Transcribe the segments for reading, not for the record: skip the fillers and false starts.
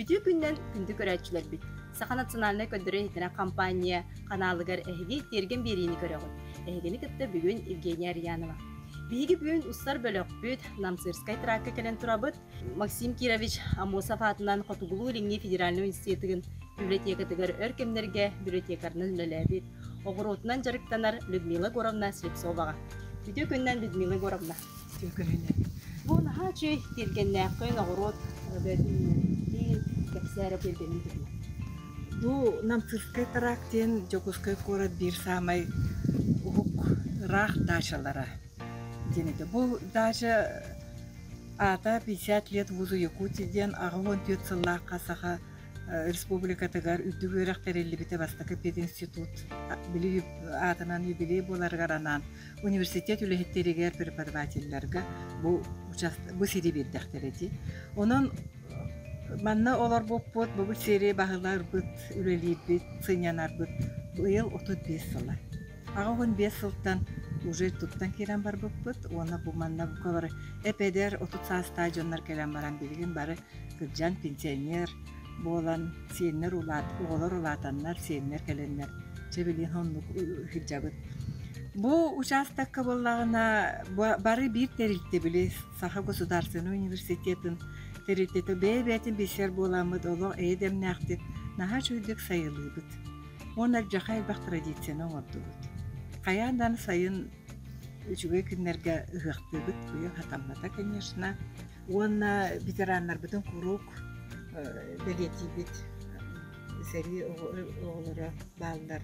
Үтүө күннэн күндү көрөөччүлэрбит! Саха национальнай көрдөрөр-иһитинэр компания ханаалыгар эһиги тиэргэн биэриини көрөҕүт. Эһигини кытта бүгүн Евгения Арьянова. Биһиги бүгүн устар бөлөхпүт Намсырскай тракка кэлэн турабыт. Максим Кирович Аммосов аатынан Хотугулуу-Илиҥҥи федеральнай университетыгын библиотекатыгар өр кэмнэргэ библиотекарынан үлэлээбит, оҕуруотунан дьарыктанар Людмила Егоровна Слепцоваҕа. Үтүө күннэн, Людмила Егоровна! Үтүө күнүнэн. Бу наһаа үчүгэй тиэргэннээххин оҕуруот бөтүннэрин кэпсээ эрэ тиэргэнин туһунан. Бу Намтыырскай тракт диэн Дьокуускай куорат биир саамай уһук ыраах даачалара диэн этэ. Бу даача аата 50 лет вузу Якутии диэн 84 сыллаахха Саха Республикатыгар үрдүк үөрэх тэриллибитэ бастакы пединститут били аатынан юбилей буоларыгар анаан университет үлэһиттэригэр, преподавателлэргэ бу бу сири биэрдэхтэрэ дии. Онон манна олорбуппут, бу сири баһыларбыт, үлэлиирбит, сынньанарбыт быйыл 35 сыла. 85 сылтан уже туттан киирэн барбыппыт уонна бу манна бука бары эп-эдэр 30 саастаах дьоннор кэлэн баран билигин бары кырдьан пенсионер буолан сиэннэр улаат оҕолор улаатаннар сиэннэр кэлэннэр чэ билигин оннук сылдьабыт. Бу учаастакка буоллаҕына бары биир тэрилтэ били Саха государственнай университетын тэрилтэтэ бэйэ-бэйэтин билсэр буоламмыт олох эйэ-дэмнээхтик наһаа үчүгэйдик сайылыыбыт. Уонна алдьархай элбэх традицияны оҥордубут. Хайаан даҕаны сайын үчүгэй күннэргэ ыһыахтыыбыт, быйыл хатаммата, конечно. Уонна ветераннарбытын куруук бэлиэтиибит. Сэрии оҕолоро бааллар.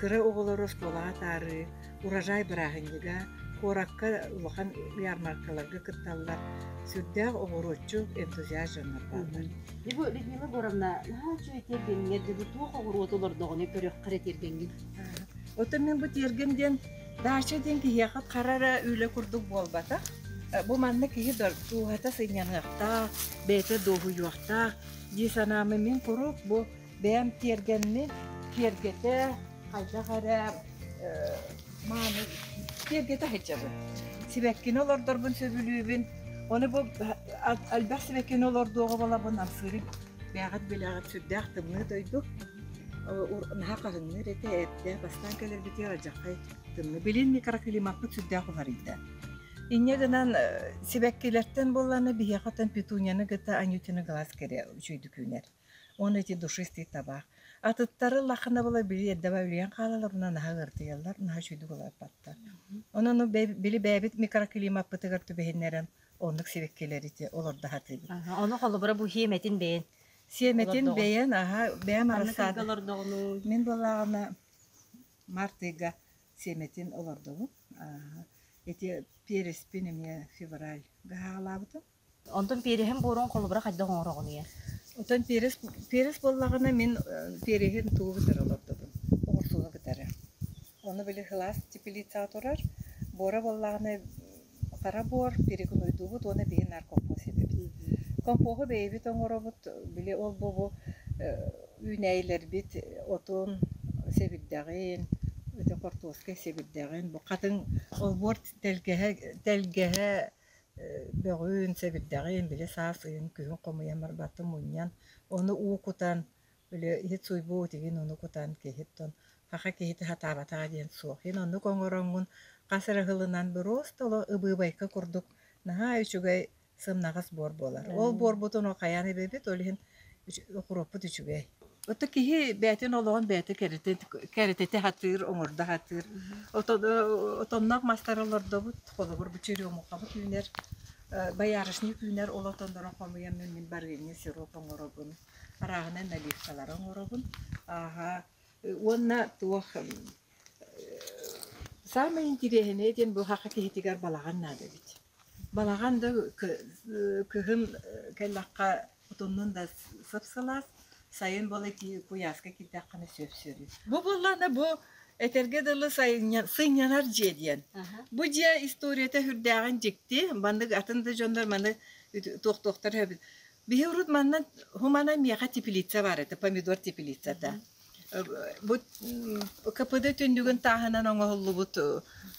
Кыра оҕолору оскуолаҕа атаарыы, урожай бырааһынньыга, куоракка улахан ярмаркаларга кытталлар. Сүрдээх оҕуруотчу энтузиаст дьоннор бааллар. Дьэ бу Людмила Егоровна наһаа үчүгэй тиэргэҥҥэр дьэ бу туох оҕуруоту олордоҕуна көрүөххэ эрэ тиэргэҥҥин. Оттон мин бу тиэргэн диэн даача диэн киһиэхэ хара эрэ үлэ курдук буолбатах. Бу манна киһи дууһата сынньаныахтаах, бэйэтэ дуоһуйуохтаах дии санааммын мин куруук бу бэйэм тиэргэммин киэргэтэ хайдах эрэ мааны киэргэтэ сылдьабын. Сибэккини олордорбун сөбүлүүбүн. Ону бу элбэх сибэккини олордуоҕу буолабын амсыыры бэйэҕит билэҕит сүрдээх тымныы дойду. Наһаа хаһыҥныыр этэ эрдэ бастаан кэлэрбитигэр алдьархай тымныы. Билин микроклимаппыт сүрдээх уларыйда. Инньэ гынан сибэккилэртэн буоллаҕына биһиэхэ оттон петунияны кытта анютины глаз кэрэ үчүгэйдик үүнэр. Уонна ити душистый табаах. Атыттары ыллаххына була били эрдэ үлүйэн хаалаллар уонна наһаа ыардыйаллар, наһаа үчүгэйдик улааппаттар. Онон били бэйэбит микроклимаппытыгар түбэһиннэрэн оннук сибэккилэри ити олордо сатыыбыт. Ону холобура бу сиэмэтин бэйэн Сиэмэтин бэйэн, аһа, бэйэм Ханна арассаада. олордоҕунуй? Мин буоллаҕына март ыйга сиэмэтин олордобун. Ити переспин эмиэ февральга хаалаабытым. Онтон переһин буорун холобура хайдах оҥороҕунуй? Оттон перес, перес буоллаҕына мин переһин тугу кытары олордобун? Оҕурсууну кытары. Ону били сылаас теплицаҕа турар. Буора буоллаҕына хара буор, перегнойдуубут уонна биһи наар компост эбэбит. Компоһу бэйэбит оҥоробут, били ол бу үүнээйилэрбит отун, сэбирдэҕин, ити хортуоска сэбирдэҕин, бу хатыҥ олбуор тэлгэһэ тэлгэһэ бөҕүн, сэбирдэҕин били саас ыйын күһүн хомуйан барбатын мунньан, ону уу кутан, били иһит суйбут игин ону кутан киһиттэн саха киһитэ сатаабатаҕа диэн суох. Иһин оннук оҥороҥҥун хас эрэ сылынан боруоста олох ыбыыбайка курдук наһаа үчүгэй сымнаҕас буор буолар. Ол буорбутун хайаан эбэбит, ол иһин укуруоппут үчүгэй. Ото киһи бэйэтин олоҕун бэйэтэ кэрэтитэ сатыыр, оҥордо сатыыр. Отонноох мастары олордобут, холобур, бу черемухабыт үүнэр, боярышник үүнэр, ол отоннорун хомуйан мин барыанньа сироп оҥоробун, арааһынай наливкалары оҥоробун. Ааһа уонна туох саамай интириэһинэйэ диэн бу саха киһитигэр балаҕан наада эбит. Балаҕан да кыһын кэллэххэ утуннун да сып-сылаас, сайын буола куйааска киирдэххинэ сөп-сөрү. Бу буоллаҕына бу этэргэ дылы сынньанар дьиэ диэн. Бу дьиэ историята сүрдээҕин дьикти, маннык атын да дьоннор маны туохтуохтар эбит. Биһи урут манна хумана миэхэ теплица баар этэ, помидор теплицата. Бу КПД түннүгүн тааһынан оҥоһуллубут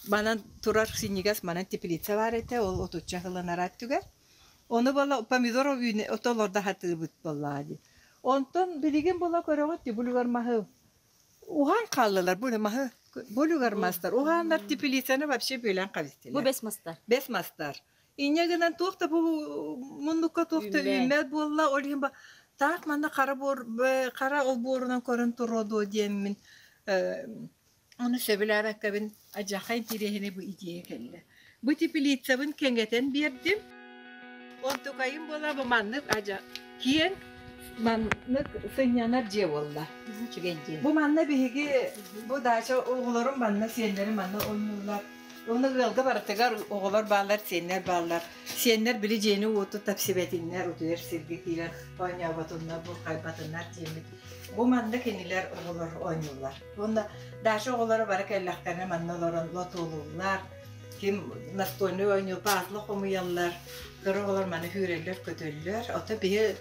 манан турар синньигэс манан теплица баар этэ, ол отучча сылын араат түгэр. Ону буола помидор ото олордо сатыыбыт буоллаҕа дии. Онтон билигин була көрөҕүт дии булугар маһы уһаан хааллылар бу маһы булугар мастар уһааннар теплицаны вообще бүөлээн Бу кэбистилэр. бэс мастар. Бэс мастар. Инньэ гынан туох да бу муннукка туох да Үүммэт. үүммэт буолла ол иһин таах манна хара буор хара олбуорунан көрөн туруо дуо диэммин Ону сөбүлээбэккэбин адьахай интириэһинэй бу идея кэллэ. Бу теплицабын кэҥэтэн биэрдим. Онтукайым буола бу маннык адьа киэҥ маннык сынньанар дьиэ буолла. Үчүгэй дьиэ. Бу манна биһиги бу дача оҕолорум манна сиэннэрим манна оонньууллар. Уонна ыалга барытыгар оҕолор бааллар, сиэннэр бааллар. Сиэннэр били дьиэни-уоту тапсибэтиннэр, утуйар сиргэ киирэн оонньооботуннар, бурхайбатыннар диэммит. Бу манна кинилэр оҕолор оонньууллар. Уонна Даша оҕолоро бары кэллэхтэринэ манна олорон лотуолууллар, ким настольнай оонньуу пазла хомуйаллар, кыра оҕолор маны сүүрэллэр-көтөллөр. Ото биһи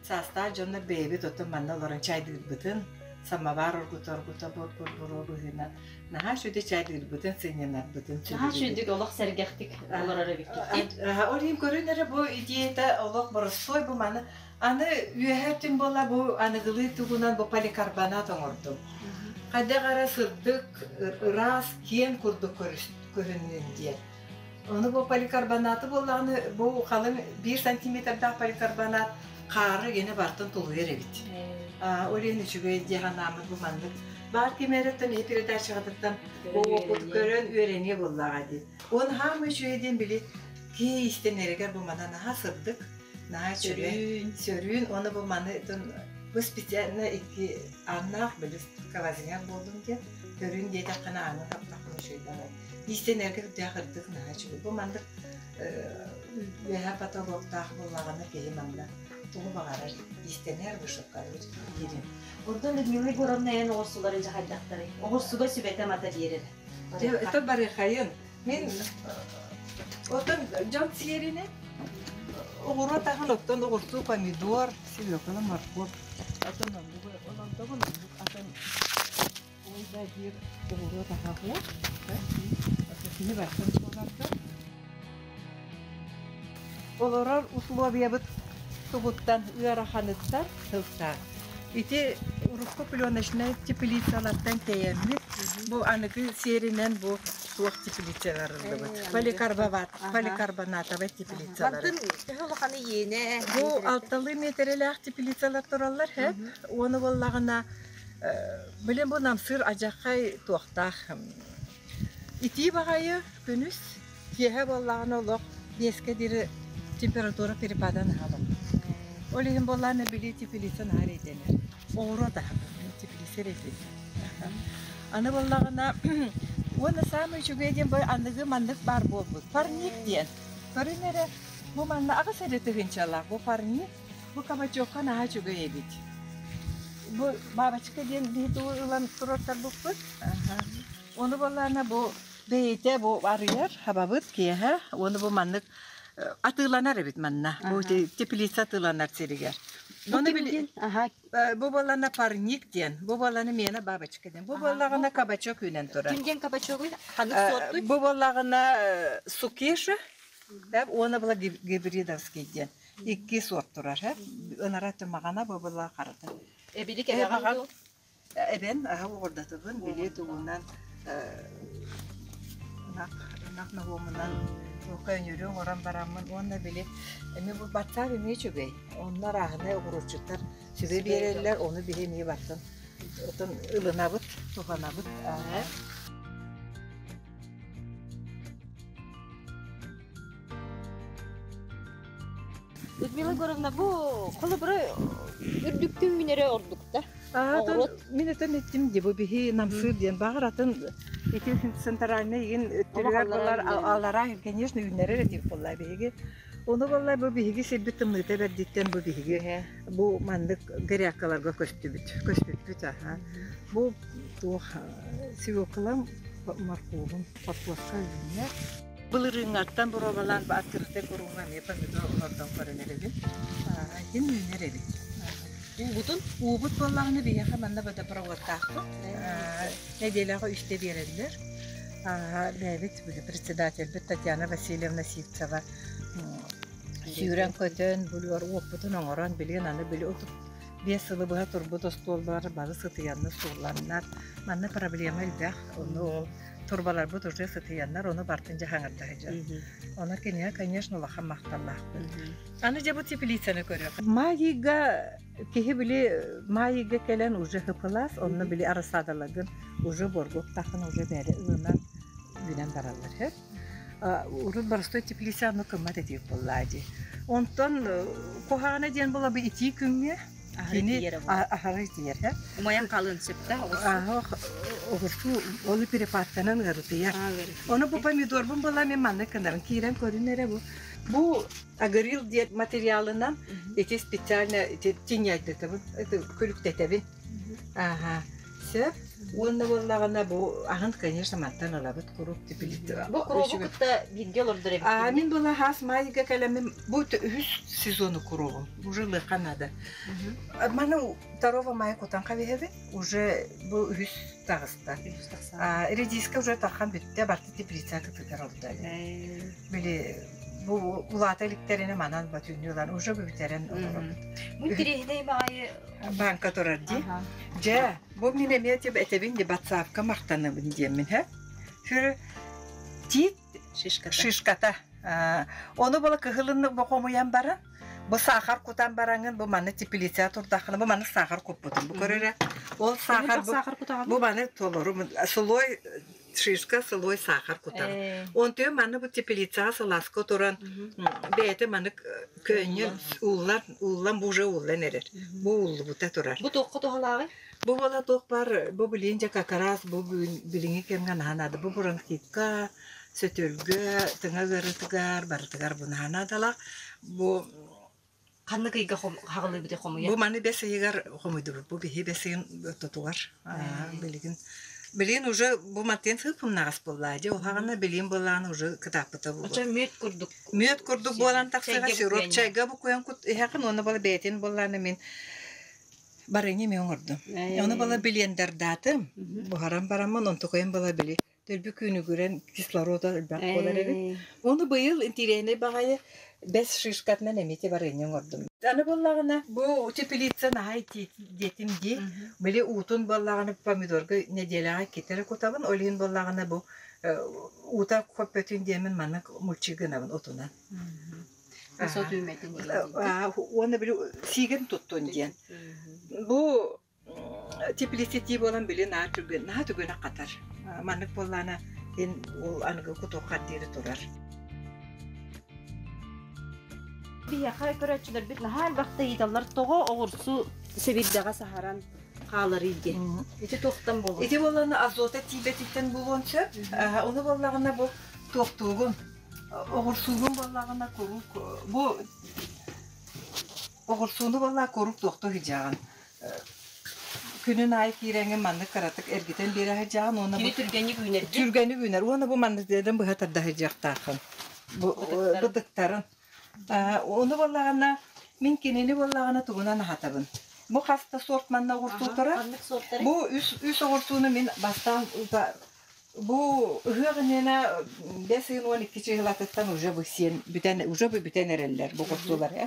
саастаах дьоннор бэйэбит ото манна олорон чайдыырбытын, самовар оргута-оргута бур-бур-буруо быһыынан наһаа үчүгэй чайдыырбытын, сынньанарбытын Наһаа сөбүлүүбүт. үчүгэй олох сэргэхтик олорор эбиккит. Ол иһин көрүн эрэ бу идеята олох боростуой бу маны Аны үөһэ өттүн буола бу аныгылыы тугунан бу поликарбонат оҥордум. Хайдах эрэ сырдык, ыраас, киэҥ курдук көрүннүн диэн. Ону бу поликарбонаты буоллаҕына бу халыҥ биир сантиметрдаах поликарбонат хаары генэ бартын тулуйар эбит. Ол иһин үчүгэй дии санааммыт бу маннык. Баар ким эрэттэн иһи передачаҕытыттан бу уопут көрөн үөрэниэ буоллаҕа дии. Уон хаамы үчүгэй диэн били киһи истэнэригэр бу манан наһаа сырдык Наһаа үчүгэй. Сөрүүн уонна бу маны бу специально икки ааннаах били сквозняк буоллун диэн көрүүн диэтэххинэ ааны таптаххына үчүгэй баҕайы. Иистэнэргэ үрдээх ырдык наһаа үчүгэй. Бу маннык үөһэ потолоктаах буоллаҕына киһи манна тугу баҕарар иистэнэр, вышивкалыыр диирин. Онтон Людмила Егоровна эн оҕурсулары дьэ хайдахтарый? Оҕурсуга сүбэтэ-мата биэрэр. Дьэ, это барыхайын. Мин оттон дьон сиэринэн оҕуруот аһын оттон оҕурсуу, помидор, свекла, морковь атын оннук олордобун оннук атын ой да диир оҕуруот аһа суох. Кини барсан буоларда. Олорор условиябыт тугуттан ыараханыттан сылтаан. Ити урукку пленочнай теплицалартан тэйэммит бу аныгы сиэринэн бу туох теплицалар ыллыбыт. Поликарбонат, поликарбонатовай теплицалар. Мантын төһө улаханы иэнэ? Бу алталыы миэтэрэлээх теплицалар тураллар, һэ. Уону буоллаҕына, билин бу намсыыр адьаххай туохтаах Итии баҕайы күнүс, киэһэ буоллаҕына олох биэскэ диэри температура перепада наһаа олох. Ол иһин буоллаҕына били теплица наһаа эрэйдэнэр. Оҕуруот аһа теплица эрэйдэнэр. Аны буоллаҕына уонна саамай үчүгэй диэн бу аныгы маннык баар буолбут. Парник диэн. Көрүн эрэ, бу манна аҕыс эрэ тыһыынчалаах бу парник. Бу кабачокка наһаа үчүгэй эбит. Бу бабочка диэн биһи тугу ылан туруортарбыппыт. Ону буоллаҕына бу бэйэтэ бу арыйар хабабыт киэһэ уонна бу маннык атыыланар эбит манна. Бу теплица атыыланар сиригэр. Ону били бу буоллаҕына парник диэн, бу буоллаҕына миэнэ бабочка диэн. Бу буоллаҕына кабачок үүнэн турар. Ким диэн кабачогуй? Ханнык суортуй? Бу буоллаҕына сукеша уонна була гибридовский диэн. Икки суорт турар. Ынара тымаҕана бу була харата. Эбилик эбэҕин дуу? Эбэн аһа уҕурдатыбын били тугунан ынах ынах ноһуомунан көөнньөрү оҥорон бараммын уонна били эмиэ бу батсаап эмиэ үчүгэй онно арааһынай оҕуруотчуттар сүбэ биэрэллэр ону биһи эмиэ бартын отон ылынабыт туһанабыт Людмила Егоровна бу холобура үрдүктүү үүнэрэ ордук да Оҕуруот мин этэн эттим дии бу биһи намсыыр диэн баҕар атын ити центральный игин өттүгэр буолар аллараа конечно үүннэрэр этик буолла биһиги ону буолла бу биһиги сирбит тымныыта бэрдиттэн бу биһиги бу маннык грядкаларга көстүбүт көспүппүт аха бу туох свеклам морковум хортуоска үүннэ Былырыыҥҥаттан боруобалаан открытый курууҥҥа эмиэ помидор олордон көрөн эрэбин. Иһин үүнэр эбит. Уубутун? Уубут буоллаҕына биһиэхэ манна водопроводтаахпыт. Нэдиэлэҕэ үстэ биэрэллэр. Бэйэбит председательбит Татьяна Васильевна Сивцева сүүрэн-көтөн, булуор уоппутун оҥорон, билигин аны били 5 сылы быһа турбут остуоллар бары сытыйаннар суулланнар. Манна проблема элбэх. Ону ол турбаларбыт уже сытыйаннар, ону бартын дьаһаҥырда сылдьар. Ону кинигэ, конечно, улахан махталлаахпын. Аны дьэ бу теплицаны көрүөх. Маайыга киһи били маайыга кэлэн уже хыпылаас, онно били арасаадаларгын уже боргуттахын уже бэри ылынан үүнэн бараллар. Һэ? Урут боростой теплица ону кыммат этиик буоллаа дии. Онтон куһаҕана диэн була бу итии күҥҥэ кини аһара итийэр. Умайан хаалыан сөп да оҕурсу ону перепадканан ыарытыйар. Ону бу помидорбун була мен маннык гынарым киирэн көрүн эрэ бу. Бу агрил диэн материалынан ити специально ити тиҥэйдэтэбин, күлүктэтэбин. Ааһа. Сөп. Уонна буоллаҕына бу аһын, конечно, мантан ылабыт куруук теплица. Бу куруубу кытта бииргэ олордор эбит. А мин была хаас маайга кэлэммин бу үһүс сезону куруубум. Уже лыха надо. Маны 2 мая кутан хабиһэбин. Уже бу үһүс таҕыста. А редиска уже тахан бүттэ барты теплица кытыгар олордо. Били бу улаата иликтэринэ манан батүннү ылан уже бүтэрэн олоробут. Бу интэриэһинэй баҕайы банка турар дии. Дьэ, бу мин эмиэ этэбин ди батсаапка махтанабын диэммин һэ. Сүрү тиит шишката. Шишката. Ону була кыһылыннык бу хомуйан баран, бу саахар кутан бараҥын, бу маны теплица турдаххына, бу маны саахар куппутум. Бу көрөрө. Ол саахар бу, бу маны толору слой шишка сылой саахар кутар. Онтуйа маны бу теплицаҕа сылааска туран бэйэтэ маны көөнньөн ууллан ууллан бу уже ууллан эрэр. Бу ууллубута турар. Бу туохха туһалааҕый? Бу буола туох баар бу билигин дьэ как раз бу билиҥҥи кэмҥэ наһаа наада. Бу бронхитка, сөтөлгө, тыҥа ыарыытыгар барытыгар бу наһаа наадалаах. Бу Ханнык ыйга хаҕылыыбыты хомуйа? Бу маны бэс ыйыгар хомуйдубут. Бу биһи бэс ыйын ортотугар билигин билигин уже бу мантыйан сыыппымнаҕас буоллаа дьэ уһаҕана билигин буоллаҕына уже кытааппыта буолуо. Очо мүөт курдук. Мүөт курдук буолан тахсыга сироп чайга букуйан кут иһэхин уонна буола бэйэтин буоллаана мин барыня мен оҥордум. Ону буола билиэндэрдаатым. Буһаран бараммын онтукайын буола били Дөлбү күнүгүрэн кислорода элбэх буолар эбит. Ону быйыл интириэһинэй баҕайы бэс шишкатынан эмиэ барыанньа оҥордум. Аны буоллаҕына бу теплица наһаа диэтим дии. Били уутун буоллаҕына помидорга нэдиэлэҕэ иккитэ эрэ кутабын. Ол иһин буоллаҕына бу уута хоппөтүн диэмин маннык мульчи гынабын отунан. Уонна били сиигин туттун диэн. Бу Теплицетии буолан били наһаа түргэн, наһаа түгэнэ хатар. Маннык буоллаана ин ол аныгы кутуоххар диэри турар. Биһиэхэ көрөөччүлэрбит наһаа элбэхтэ ыйыталлар тоҕо оҕурсу сэбирдэҕэ саһаран хааларый диэн. Ити туохтан буолуон? Ити буоллаҕына азота тиийбэтиттэн буолуон сөп. Ону буоллаҕына бу туохтуугун, оҕурсуугун буоллаҕына куруук бу Оҕурсууну буоллаа куруук туохтуу сылдьаҕын. Күнүн аайы киирэҥҥин маннык кыратык эргитэн биэрэ сылдьаҕын уонна Кини түргэнник үүнэр дии. Түргэнник үүнэр уонна бу маннык быһа тарда сылдьыахтааххын. Бу бытыктарын. Ону буоллаҕына мин кинини буоллаҕына тугунан аһатабын. Бу хас да сорт манна оҕурсуу турар. Бу үс үс оҕурсууну мин бастаан Бу ыһыах иннинэ бэс ыйын 12 чыһылатыттан уже бу сиэн бүтэн уже бу бүтэн эрэллэр бу курсулар э.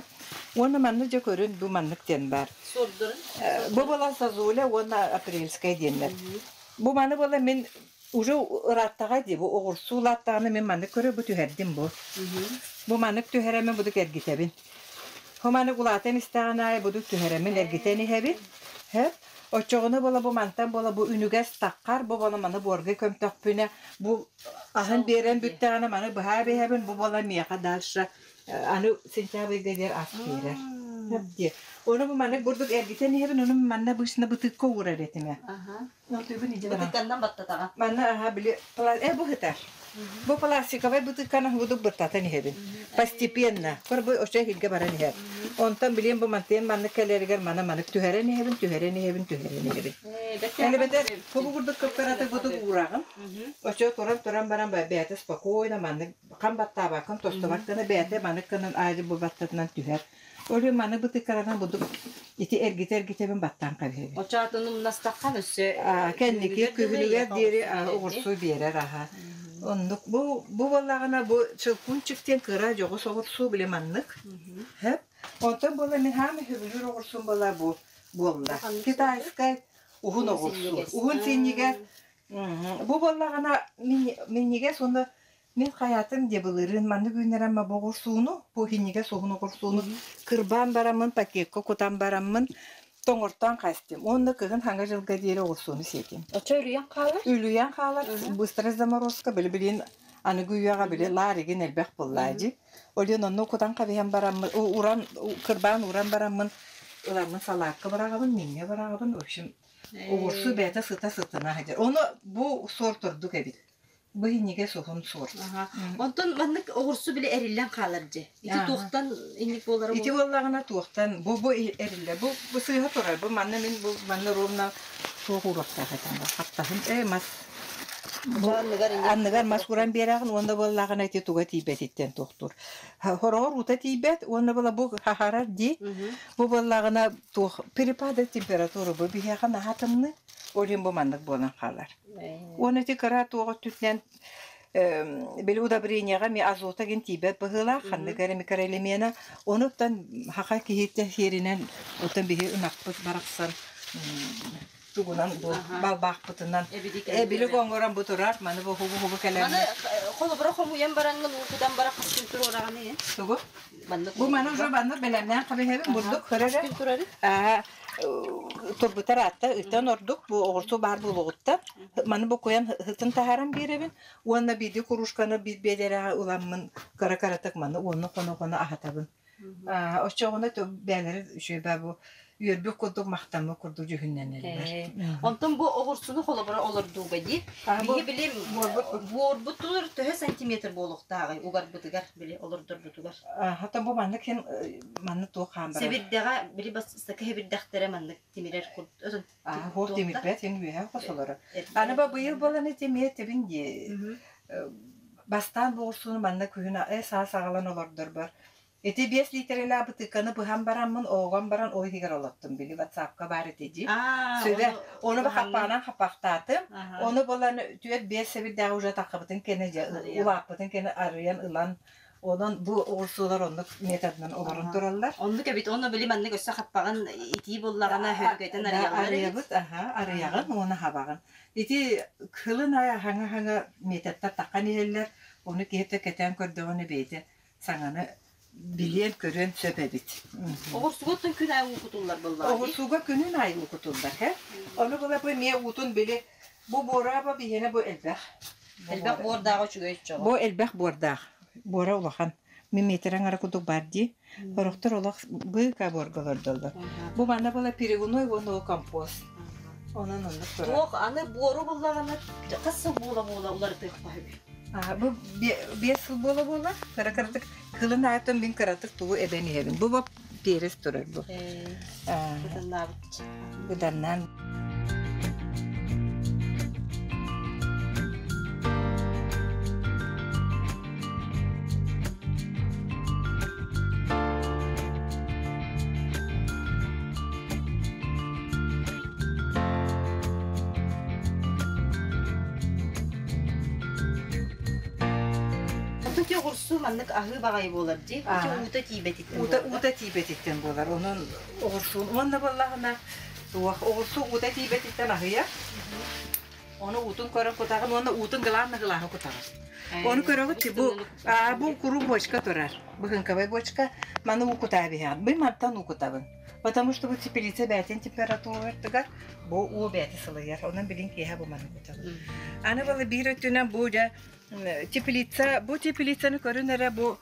Уонна манна дьэ көрүн бу маннык диэн баар. Суордарын? Бу была Сазуля уонна Апрельская диэннэр. Бу маны была мин уже ырааттаҕа дии бу оҕурсуу улааттаҕына мин маннык көрө бу түһэрдим бу. Бу маннык түһэрэммин будук эргитэбин. Бу маннык улаатан истэҕин аайы будук түһэрэммин эргитэн иһэбин. Һэ Оччоҕуна буола бу мантан буола бу үнүгэс таххар, бу буола маны буорга көмтөхпүнэ, бу аһын биэрэн бүттэҕинэ маны быһаа биһэбин, бу буола миэхэ дальше аны сентябрьга диэр ас биэрэр. Диэ. Ону бу маны бурдук эргитэн иһэбин, ону манна обычно бытыыкка уурар этим. Бытыыкканнан баттатаҕа. Манна аха били э бу сытар. Бу пластиковай бытыыкканы худук быттатан иһэбин. Постепенно. Көр бу очо иһиргэ баран иһэр. Онтон билиэн бу мантыйан маннык кэлэригэр маны манык түһэрэн иһэбин, түһэрэн иһэбин, түһэрэн иһэбин. Элбэтэ бу курдук кыптараты бутук уураҕын. Очо туран туран баран бэйэтэ спокойно маннык хам баттаабаккын тостубат гына бэйэтэ маннык гынан аайы бу баттатынан түһэр. Ол иһин маны бытыккаранан будук ити эргитэ-эргитэбин баттаан кэбиһэбин. Очоотун умнастахха өссө кэнники күһүнүгэр диэри оҕурсу биэрэр аһа. Оннук бу бу буоллаҕына бу чылкунчик диэн кыра дьоҕус оҕурсуу били маннык. Хэп. Онтон буола мин хаама сөбүлүүр оҕурсум буола бу. буолла. Китайскай уһун оҕурсуу. Уһун синньигэс. Бу буоллаҕына минньигэс уонна мин хайаатым диэ былырыын маннык үүннэрэн бу оҕурсууну, бу иһинньигэс уһун оҕурсууну кырбаан бараммын пакекка кутан бараммын тоҥортоон хаастым уонна кыһын хаҥа дьылга диэри оҕурсууну сиэтим. Оччо үлүйэн хаалар? Үлүйэн хаалар. Быстрая заморозка били билин аныгы үйэҕэ били лаар игин элбэх буоллаа дии. Олен онно кутан хабиһан бараммын, уран кырбаан уран бараммын ыламмын салаакка быраҕабын, миҥҥэ быраҕабын. В общем, оҕурсуу бэйэтэ сыта сытына сылдьар. Ону бу сорт ордук эбит. Бу иһинньигэс уһун суорт. Онтон маннык оҕурсу били эриллэн хаалар дьэ. Ити туохтан инник буолара Ити буоллаҕына туохтан бу бу эриллэ бу бу сыыһа турар бу манна мин бу манна ровно туох ууруохтаах этим бу хаптаһын э мас бу анныгар мас ууран биэрэҕин уонна буоллаҕына ити туга тиийбэтиттэн туохтуур хороҕор уута тиийбэт уонна була бу хахарар дии бу буоллаҕына туох перепада температура бу биһиэхэ наһаа тымныы ол иһин бу маннык буолан хаалар Уонна ити кыра туох өттүтүнэн били удобрениеҕа эмиэ азота гин тиийбэт быһыылаах, ханнык эрэ микроэлемена. Ону оттон хаха киһитэ сиэринэн оттон биһи ынахпыт барахсан тугунан бу балбаахпытынан эбилик оҥорон бу турар маны бу хубу хубу кэлэн Маны холобура хомуйан бараҥҥын уутутан бара хас күн туруораҕыный Тугу? Бу маны уже маннык бэлэмнээн хабыһабын бурдук көрөрө. Турбутар аатта ыттан ордук бу оҕурсу баар буолуоҕуттан маны буккуйан һытын таһааран биэрэбин уонна биирдии кружканы биир биэдэрэҕэ ыламмын кыра-кыратык маны уонна хоно-хоно аһатабын. Оччоҕуна бэйэлэрэ үчүгэй бу үөрбүт курдук махтаммыт курдук дьүһүннэнэллэр. Онтон бу оҕурсуну холобура олордууга дии. Биһи били буорбут тулар төһө сантиметр буолуохтааҕый угарбытыгар били олордорбутугар? Хата бу маннык син маннык туох хаан барар. Сэбирдэҕэ били бастакы сэбирдэхтэрэ маннык тимирэр курдук. Хуох тимирбэт син үөһэ хосолоро. Аны ба быйыл буолан ити тэбин дии. Бастаан буорсууну манна күһүн саас аҕалан олордорбор Ити 5 литрэлээх бытыыкканы быһан бараммын, оогон баран ол иһигэр олоттум. Били ватсапка баар ити дии. Сүбэ. Ону ба хаппаанан хаппахтаатым. Ону булан түөрт биэс сэбирдээҕи уже таххыбытын кэнэ дьэ улааппытын кэнэ арыйан ылан онон бу оҕурсуулар оннук методынан олорон тураллар. Оннук эбит. Ону били маннык өссө хаппаҕын итии буллаҕына хөргөтөн арыйаллар эбит. Арыйабыт, аха, арыйаҕын уонна хабаҕын. Ити кылын аайы хаҥа-хаҥа методтар таххан иһэллэр. Ону киһи кэтээн көрдөҕүнэ бэйэтэ саҥаны билиэн-көрүөн сөп эбит. Оҕурсугуттан күн аайы уу кутуллар буоллаҕа дии? Оҕурсууга күнүн аайы уу кутуллар, һэ? Ону була бу эмиэ уутун били бу буораба биһиэнэ бу элбэх. Элбэх буордааҕа үчүгэй чоҕо. Бу элбэх буордаах. Буора улахан. Мин метр аҥара курдук бар дии. Сорохтор олох быыка буорга олордоллор. Бу манна була перегной уонна компост. Онон оннук турар. Туох аны буору буллаҕына хас сыл буола-буола уларытыахха сөбүй? Бу 5 сыл буола-буола кыра-кыратык кылын аайтан мин кыратык тугу эбэн иһэбин. Бу бу перец турар бу. Быданнаабыт. Быданнаан. Ити оҕурсу маннык аһыы баҕайы буолар дии. Ити уута тиийбэтиттэн Уута, уута тиийбэтиттэн буолар. Онон оҕурсуун уонна буоллаҕына туох оҕурсу уута тиийбэтиттэн аһыйар. Ону уутун көрөн кутаҕын уонна уутун главное гылааһы кутаҕын. Ону көрөҕүт бу бу куруук бочка турар. Быһыҥкабай бочка. Маны уу кутаа биһэҕин. Бу мантан уу кутабын. Потому что бу теплица бээтин температуратыгар бу уу бэйэтэ сылыйар. Онон билин киэһэ бу маны кутабын. Аны балы биир өттүнэн бу дьэ теплица, бу теплицаны көрүн эрэ бу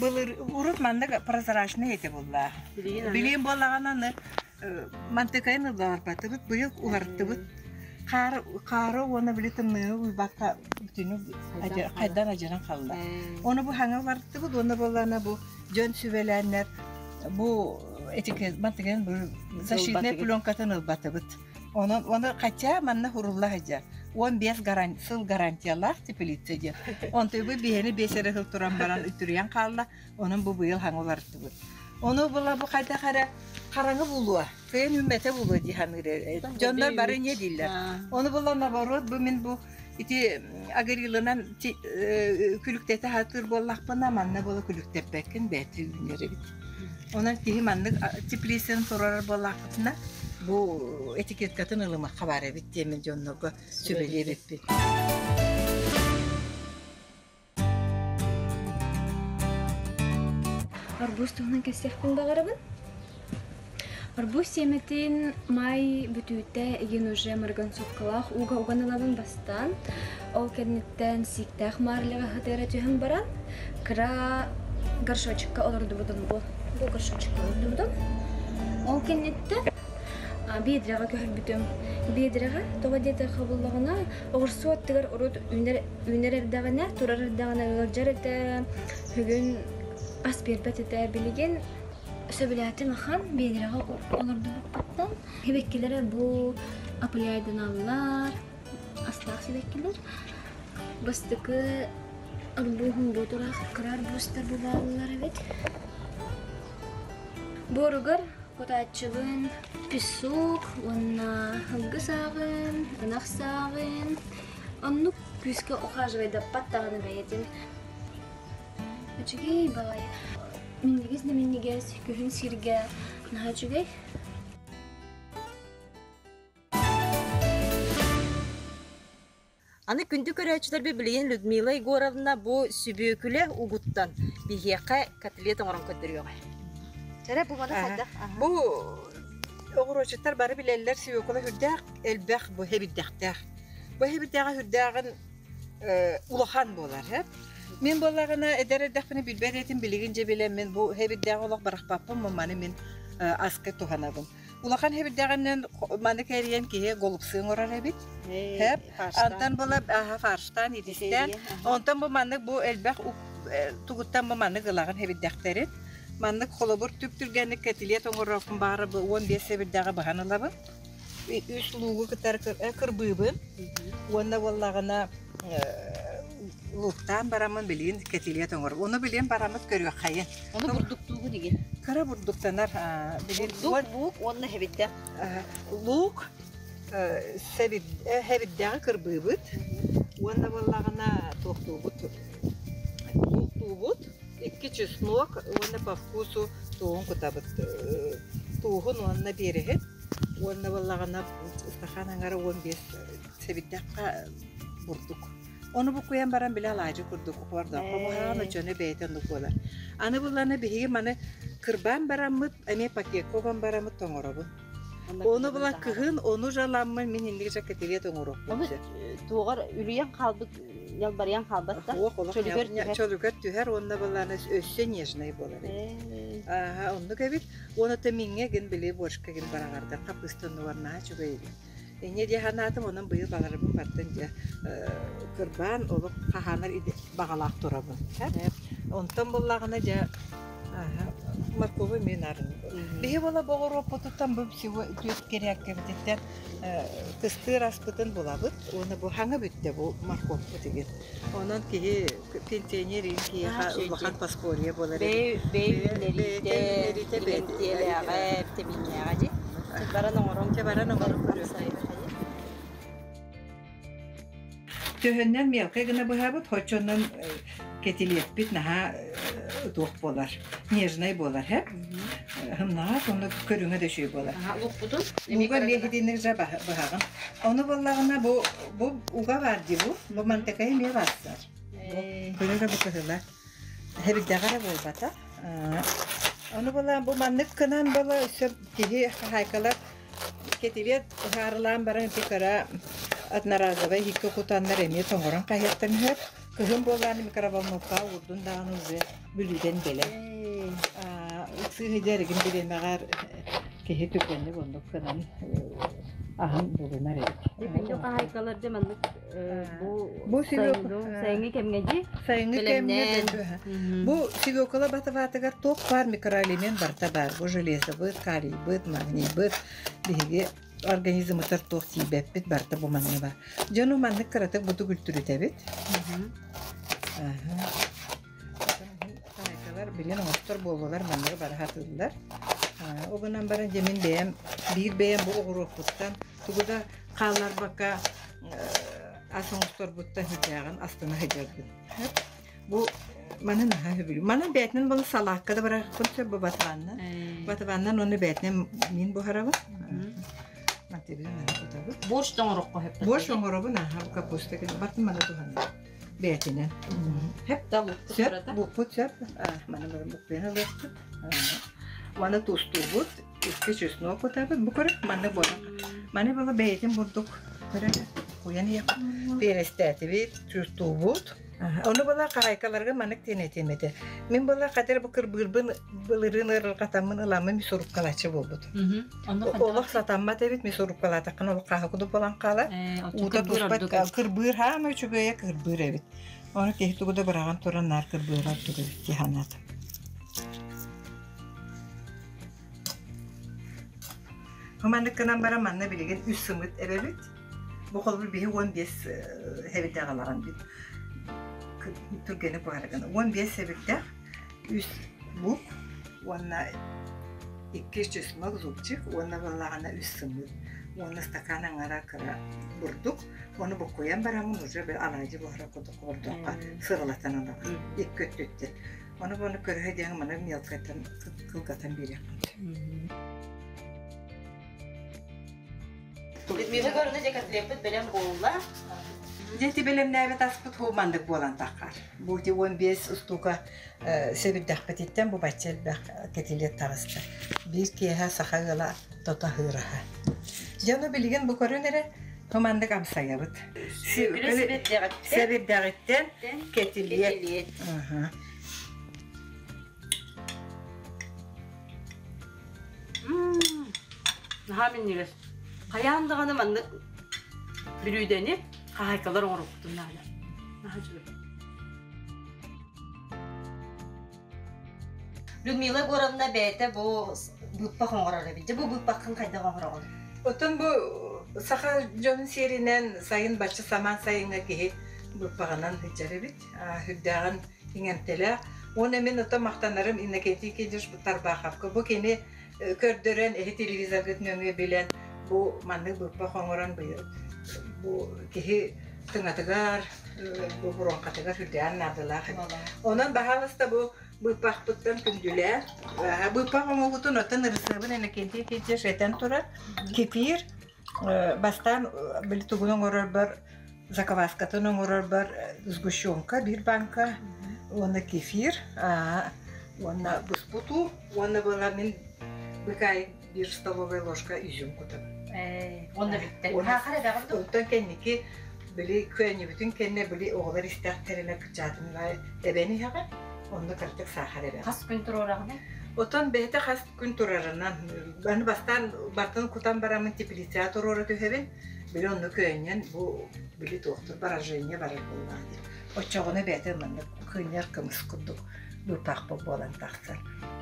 былыр урут маннык прозрачный этэ булла. Билин буоллаҕына аны мантыкайын ылларбатыбыт, быйыл уларыттыбыт. Хаары, хаары уонна били тымныыны уйбакка бүтүнү хайдан адьаран халла. Ону бу хаҥа уларыттыбыт уонна буоллаҕына бу дьон сүбэлээннэр бу этикет мантыгын бу защитная пленкатын ылбатыбыт. Онон оны хотя манна хурулла сылдьар. 15 гаран сыл гарантиялаах теплица диэн. Онтуй бу биһэни биэс эрэ сыл туран баран үтүрүйэн хаалла. Онон бу быйыл хаҥа уларыттыбыт. Ону була бу хайдах эрэ хараҥа булуо, кыайан үүммэтэ булуо дии саныыр. Дьоннор бары не дииллэр. Ону була наоборот бу мин бу Ити агрилынан күлүктэтэ сатыыр буоллахпына, манна буола күлүктэрбэккин бэйэтэ үүнэр эбит. Онон киһи маннык теплицаны турарар буоллахпытына, бу этикеткатын ылымахха баар эбит диэмин дьоннорго сүбэлиэ эбиппин. Арбуз туһунан кэпсиэхпин баҕарабын. Арбуз сиэмэтин маай бүтүүтэ игин уже марганцовкалаах ууга уган ылабын бастаан. Ол кэнниттэн сииктээх маарылыга сытыара түһэн баран, кыра горшочекка олордубутум бу. Бу горшочекка олордубутум. Ол кэнниттэн биэдрэҕэ көһөрбүтүм. Биэдрэҕэ тоҕо диэтэххэ буллаҕына, оҕурсу аттыгар урут үүнэр үүнэр эрдэҕинэ, турар эрдэҕинэ ыалдьар этэ, бүгүн ас биэрбэт этэ. Билигин сөбүлээтим ахан, биэдэрэҕэ олордубуппуттан. Сибэккилэрэ бу опыляйданаллар, астаах сибэккилэр. Бастакы арбуһум бу тураах кыра арбузтар бу бааллар эбит. Буоругар кутааччыбын песок уонна һылгы сааҕын, ынах сааҕын, оннук күүскэ ухаживайдаппат даҕаны бэйэтин. Үчүгэй баҕайы. Минньигэс да минньигэс, күһүн сиргэ наһаа үчүгэй. Аны күндү көрөөччүлэрбит билигин Людмила Егоровна бу сүбүөкүлэ угуттан биһиэхэ котлет оҥорон көрдөрүөҕэ. Чэрэ бу маны хайдах? Бу оҕуруотчуттар бары билэллэр свекла үрдээх элбэх бу хэбирдэхтээх. Бу хэбирдэҕэ үрдээҕин улахан буолар. Мин буоллаҕына эдэр эрдэхпинэ билбэт этим билигин дьэ билэммин бу хэбирдээх олох барахпаппын маны мин аска туһанабын. Улахан хэбирдэҕинэн маны кэрийэн киһи голубцы оҥорор эбит. Хэп. Антон була фарштаан итистээн. Онтон бу маннык бу элбэх тугуттан бу маннык ылаҕын хэбирдэхтэрин. Маннык холобур түп-түргэнник кэтилиэт оҥорорбун баҕара бу 15 сэбирдэҕи быһан ылабын. Үс луугу кытары кырбыыбын. Уонна буоллаҕына лууктаан бараммын билигин кэтилиэт оҥорор. Ону билигин бараммыт көрүөххэйин. Ону бурдуктуугун игин. Кыра бурдуктанар. Бурдук, луук уонна хэбирдэх. Луук хэбирдэҕи кырбыыбыт. Уонна буоллаҕына туохтуубут. Лууктуубут. Икки чеснок уонна по вкусу туоһун кутабыт. Тууһун уонна биэрэһин. Уонна буоллаҕына ыстакаан аҥара 15 сэбирдэххэ бурдук. Ону буккуйан баран били алаадьы курдук купуордооххо буһаҕын оччону бэйэтэ оннук буолар. Аны булланы биһиги маны кырбаан бараммыт, эмиэ пакекка уган бараммыт тоҥоробун. Ону була кыһын ону жаламмын мин инник же кэтилиэт оҥоруохпун Ону сөп. туоҕар үлүйэн хаалбыт, ньалбарыйан хаалбат да? Суох олох Чөлүгэр түһэр. чөлүгэр түһэр уонна былааны өссө нежный буолар эбит. Ааһа оннук эбит. Уонна то миҥҥэ гин били борщка гин бараҕардар хаппыыста оннугар наһаа үчүгэй эбит. Инньэ дии санаатым, онон быйыл баҕарабын бартын дьэ кырбаан олох хаһаанар баҕалаах турабын. Онтон буллаҕына дьэ моркову эмиэ нарын. Биһи буола боҕоруоппутуттан бу всего түөрт кэрээккэбититтэн кыстыыр аспытын булабыт уонна бу хаҥа бүттэ бу морковпут игин. Онон киһи пенсионер иин киһиэхэ улахан подспорье буолар эбит. Бэйэ үүннэриитэ, билимтиэлээҕэ, витаминнээҕэ дии. Баран оҥорон Чэ баран оҥорон көрүөххэ. Төһөннөн мелкай гына быһабыт, хоччоннон кэтилиэппит наһаа туох буолар, нежнай буолар, һэ? Һымнаҕас онно көрүҥэ да үчүгэй буолар. Лукпутун Луга лиэхитинник же быһаҕын. Ону буоллаҕына бу бу уга баар дии бу. Бу мантакайы эмиэ барсар. Көрө бу кыһыла. Хэбирдэҕэ эрэ буолбата. Ону буолан бу маннык гынан буола өссө киһи хаһаайкалар кэтилиэт ыһаарылаан баран ити кыра одноразовай иһиккэ кутаннар эмиэ тоҥорон хаһыаттан үһэр. Кыһын буоллаан микроволновкаҕа уурдун даҕаны уже бүлүүдэн бэлэм. Ыксыы эргин бириэмэҕэр киһи түргэнник оннук гынан аһын булунар эбит. Күндү хаһаайкалар дьэ маннык бу Бу сайыҥҥы кэмҥэ дии сайыҥҥы кэмҥэ бу свекла батаватыгар туох баар микроэлемент барыта баар. Бу железобыт, калийбыт, магнийбыт биһиги организмытар туох тиийбэппит барыта бу манна баар. Дьону маннык кыратык буту күлтүрүтэбит. Хаһаайкалар билин оҥостор буоллулар манныгы бары сатыыллар. Ол гынан баран дьэ мин бэйэм биир бэйэм бу оҕуруоппуттан тугу да хаалларбакка. ас оҥосторбуттан сүрдээҕин астына сылдьарбын. Бу маны наһаа сөбүлүүр. Манан бэйэтинэн буолан салаакка да барарбын сөп бу батыбаннан. Батыбаннан уонна бэйэтинэн мин буһарабын. Мантыбын маны тутабыт. Борщ оҥороххо сөп. Борщ оҥоробун аха бу капуста бартын маны туһанабын. Бэйэтинэн. Хөп да Сөп, букпут сөп. Маны бары букпуйан ылыахпыт. Маны тустуубут, икки чеснок кутабыт. Бу көрө манны буолан. Маны була бэйэтин бурдук көрө куйан иһиэхпит. Перестээтибит, тустуубут. Ону была хаһайкаларга маннык диэн этиэм этэ. Мин была хатыр бу кырбыырбын былырыын ыарырҕатаммын ыламмын мясорубкалааччы буолбутум. Олох сатаммат эбит мясорубкалаатаххына олох хааһы кудук буолан хаалар. Уута туспат кырбыыр хаама үчүгэйэ кырбыыр эбит. Ону киһи тугу да быраҕан туран наар кырбыыра ордук эбит дии санаатым. Маннык гынан баран манна билигин үс сымыт эбэбит. Бу холобур биһи 15 сэбирдэх алаҕын бит түргэни буһарыгын. 15 сэбирдэх, үс лук уонна икки чеснок зубчик уонна буоллаҕына үс сымыыт уонна стакан аҥара кыра бурдук. Ону буккуйан бараммын уже алаадьы буһара курдук ордуохха сыралатан ылабын икки өттүттэн. Ону буону көрөһө диэн маны мелкайтан кылгатан биэриэхпин сөп. Людмила Егоровна дьэ котлеппыт бэлэм буолла. Дьэ ити бэлэмнээбит аспыт һуу маннык буолан таххар. Бу ити 15 устуука сэбирдэхпититтэн бу бачча элбэх кэтилиэт таҕыста. Биир киэһэ саха ыала тото аһыыраһа. Дьэ ону билигин бу көрүн эрэ бу маннык амсайабыт. Сэбирдэҕиттэн кэтилиэт. Наһаа минньигэс. Хайаан даҕаны маннык бүлүүдэни хаһаайкалар оҥоруохпутун наада. Наһаа үчүгэй. Людмила Егоровна бэйэтэ бу быыппах оҥорор эбит. Дьэ бу быыппаххын хайдах оҥороҕун? Оттон бу саха дьонун сиэринэн сайын бачча самаан сайыҥҥа киһи быыппаҕынан сылдьар эбит. Үрдээҕин иҥэмтэлээх. Уонна мин оттон махтанарым Иннокентий Кириллович Тарбаховка. Бу кини көрдөрөн, эһи телевизоргыт нөҥүө билэн, бу маннык быыппах оҥорон быйыл бу киһи тыҥатыгар, бу буруоҥхатыгар сүрдээх наадалаах эбит. Онон баһаалыста бу быыппахпыттан күндүлээх. Быыппах оҥоһуутун оттон ырысыабын Иннокентий Кириллович этэн турар. Кефир бастаан били тугун оҥорорбор закваскатын оҥорорбор сгущенка биир банка уонна кефир уонна буспут уу уонна была мин быкаайык биир столовая ложка изюм кутабын. Уонна бүттэ. Саахар эбэҕин дуо? Оттон кэнники били көөнньүбүтүн кэннэ били оҕолор истэхтэринэ кыччаатын эбэн иһэҕин онно кырдьык саахар эбэҕин. Хас күн туруораҕыный? Оттон бэйэтэ хас күн турарынан аны бастаан бартын кутан бараммын теплицаҕа туруора түһэбин били онно көөнньөн бу били туохтур поражение барар буоллаҕа дии оччоҕуна бэйэтэ маннык кыынньар кымыс курдук быыппахпыт буолан тахсар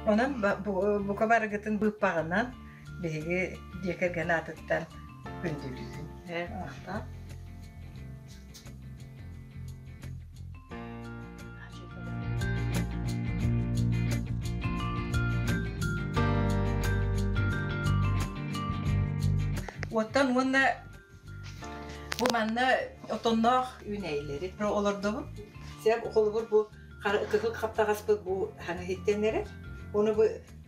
онон бука барыгытын быыппаҕынан биһиги дьиэ кэргэн аатыттан күндүлүүбүн Оттон уонна бу манна отонноох үүнээйилэри олордобун. Сеп холобур бу кыһыл хаптаҕаспыт бу хаҥа иһиттэн эрэр. Ону бу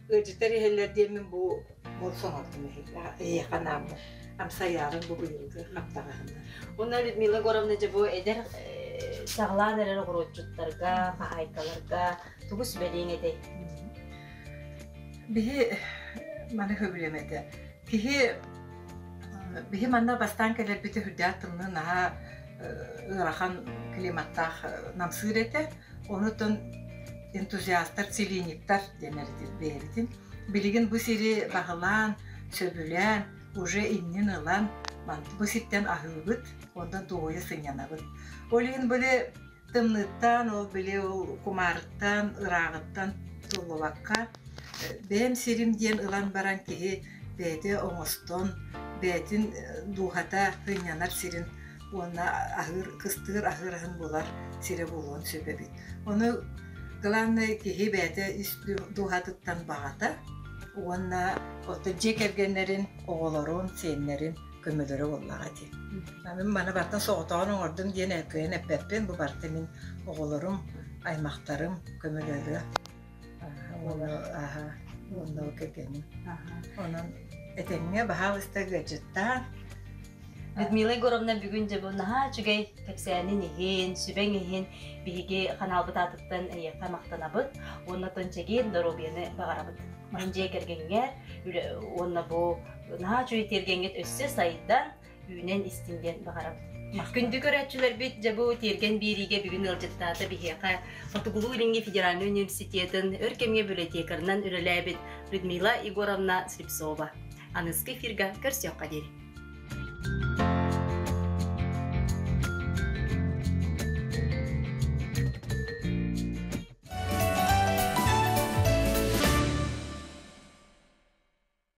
ыалдьыттар иһэллэр диэммин бу Ол соҥордум эһиэхэ анааммын амсайаарын бу быйылгы хаптаҕаһына. Уонна Людмила Егоровна дьэ бу эдэр саҕалаан эрэр оҕуруотчуттарга, хаһаайкаларга тугу сүбэлиэҥ этэй? Биһи маны сөбүлүөм этэ. Киһи биһи манна бастаан кэлэрбитэ үрдээх тымныы наһаа ыарахан климаттаах намсыыр этэ. Онутун энтузиастар, целиниктар диэн бэйэбитин. Билигин бу сири баһылаан, сөбүлээн, уже иннин ылан, бу сиртэн аһыыбыт, онтон дуоһуйа сынньанабыт. Ол иһин били тымныыттан, ол били ол кумаарыттан, ырааҕыттан туллубакка, бэйэм сирим диэн ылан баран киһи бэйэтэ оҥостон, бэйэтин дууһата сынньанар сирин уонна аһыыр, кыстыыр аһыыр аһын булар сирэ буолуон сөп эбит. Ону главное киһи бэйэтэ ис дууһатыттан баҕата уонна оттон дьиэ кэргэннэрин, оҕолорун, сиэннэрин көмөлөрө буоллаҕа дии. Мин маны барытын соҕотоҕун оҥордум диэн кыайан эппэппин, бу барыта мин оҕолорум, аймахтарым көмөлөрө. Уонна кэргэним. Онон этэҥҥэ баһаалыста ыалдьыттаан. Людмила Егоровна бүгүн дьэ бу наһаа үчүгэй кэпсээнин иһин, сүбэҥ иһин биһиги ханаалбыт аатыттан эйиэхэ махтанабыт уонна тон чэгиэн доруобуйаны баҕарабыт. Мин дьиэ кэргэҥҥэр уонна бу наһаа үчүгэй тиэргэҥҥит өссө сайдан, үүнэн истин диэн баҕарабыт. Күндү көрөөччүлэрбит, дьэ бу тиэргэн биэриигэ бүгүн ыалдьыттаата биһиэхэ Хотугулуу-Илиҥҥи федеральнай университетын өр кэмҥэ библиотекарынан үлэлээбит Людмила Егоровна Слепцова. Аныгыскы эфирга көрсүөххэ диэри.